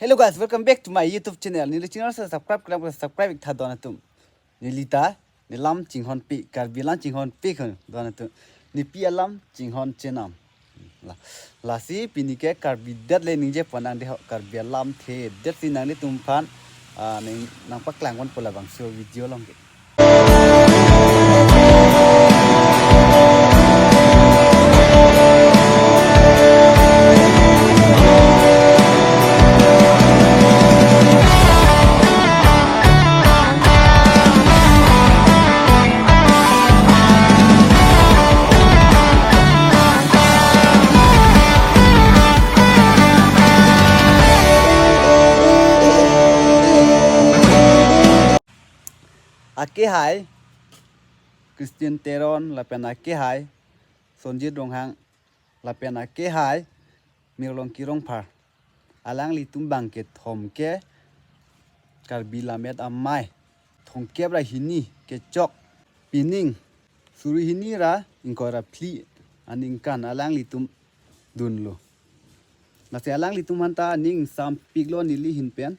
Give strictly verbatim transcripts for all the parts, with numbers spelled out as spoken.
Hello guys, welcome back to my YouTube channel. Neli channel si subscribe klemkle subscribe ik tha don atum. Neli ta, ne lam chinghonpi, Karbi lam chinghonpi khun don atum. Nepi alam chinghon chenam. La, lasi pini ke Karbi det le ningje pon nang deho, Karbi alamthe det si nanglitum aphan, ah, nang, nangpaklang ponpo labangso video along ke. Akehai Christian Teron lapen akehai Sonjit Ronghang lapen akehai Mirlongki Rongphar. Alanglitum bang kethom ke Karbi Lammet Amei thomkep ra hini kechok pining suri hini ra ingkoi ra phli aningkan alanglitum dunlo. Lasi alanglitum aphan ta ning sampiklo neli ahin pen.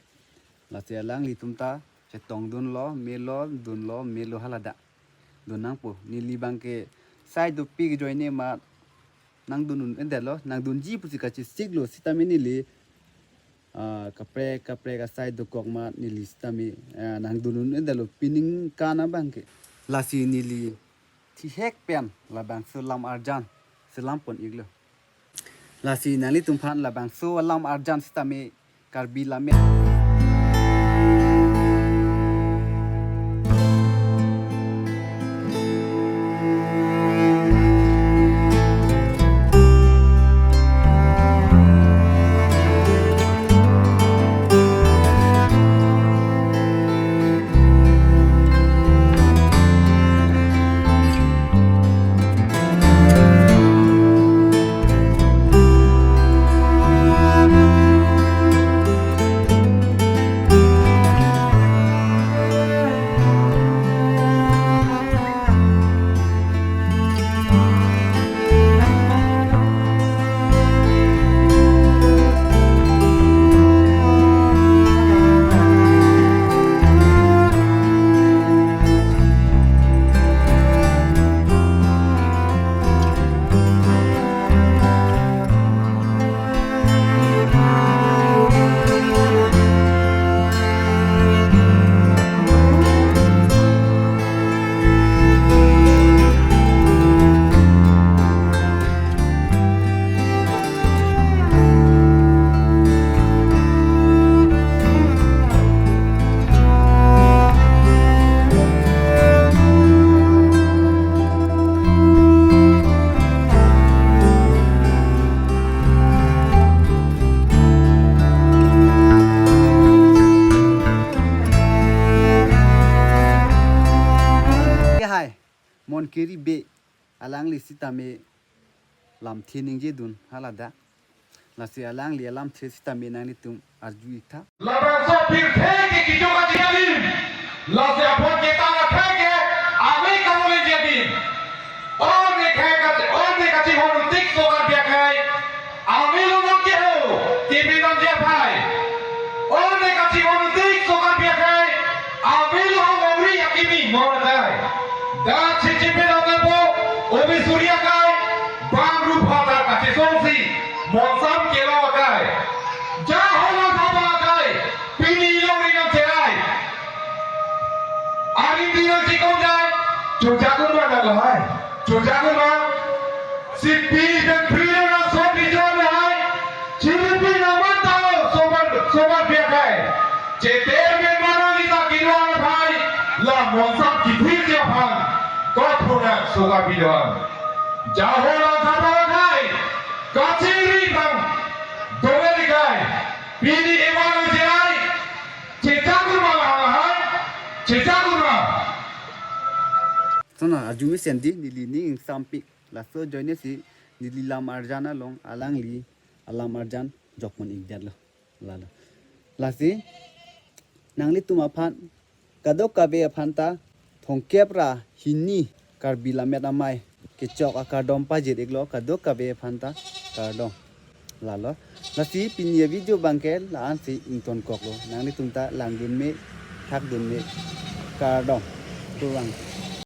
Lasi alanglitum ta chetongdunlo, melo, dunlo, melo haladak. Dun nangpo. Neli bang ke sai dopik ajoine ma nangdun un-edetlo, nangdunji pusi kachesiklo, sitame neli, ah, kaprek kaprek asai dokok ma neli sitame, ah, nangdun un-edetlo, pining kan abang ke. Lasi neli thihek pen labangso lam arjan selam pon iklo. Lasi nanglitum aphan labangso alam arjan sitame Karbi Lammet. Akehai Monkeri Bey, alangli sitame lamthe ningjedun haladak. Lasi alangli alamthe sitame nanglitum arju ik tha. Labangso pirthe ke kejok adim. Lasi apot ketang akhei ke ave kavole adim. Orde akhei kach-, orde kachihon tik so Karbi akhei. Avelo non ke ho, T V non je aphai. Orde kachihon tik so Karbi akhei. Avelo ho mori akimi mor akhei. Dak chichipe nangpo, O B C Surya akhei. Bang rup hadak kachesongsi, monsam kelong akhei. Jahon athaba akhei, pini ilong ri nangcherai. Arim di nangchekom jai, chojak un ma nang lahai. Chojak un ma. Sitpi pen pri nang son ri jon lahai. Chiripi nang mantalo sobar, sobar pi akhei. Cheter pen mano nita kinwan akhei. La monsam kithir dia aphan. Kot phunak soga bidon. Jahon athaba akhei. Kachingri bang. Dole dikai. Pini ewan akhei. Chechak un ma lahai. Chechak un ma. Sona arju mesen di neli ning ingsampik. Laso ajoine si neli lam arjan along alangli alam arjan jokpon ikdetlo. Lalo. Lasi nanglitum aphan kadokave aphan ta thomkep ra hini Karbi Lammet Amei kechok akardom pajir iklo kadokave aphan ta kardom. Lalo. Lasi pini avideo abangke la-ansi ingtonkoklo. Nanglitum ta langdunme, thakdunme, kardom. Kurvangthu.